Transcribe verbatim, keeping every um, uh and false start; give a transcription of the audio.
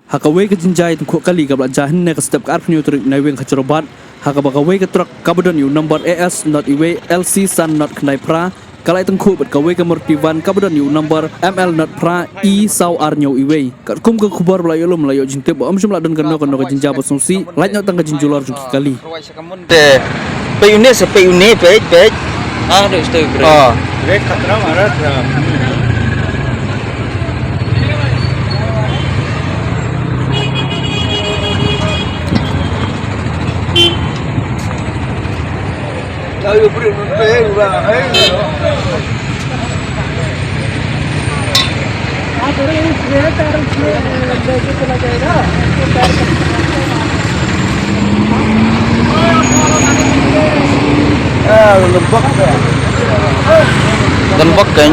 Ha kawei ka jingjia tyngkhuh kali kaba la jia hynne ka step ka arphew tarik Naiwieng ha Jorabat, ha kaba kawei ka truck kaba don ïa u number A S not iwei L C san not khyndai phra, ka la tyngkhuh bad kawei ka Maruti van kaba don ïa u number M L not phra E saw ar hynñiew iwei. Katkum ka khubor ba la ïoh lum, la ïoh jingtip ba ym shym la don kano kano ka jingjia ba sngewsih, lait noh tang ka jingjulor jong ki kali. Te, peit une, sa peit une, peit, peit. Ah, duk situ brake. Oh. Brake khatra mara, khatra. Don bok kan.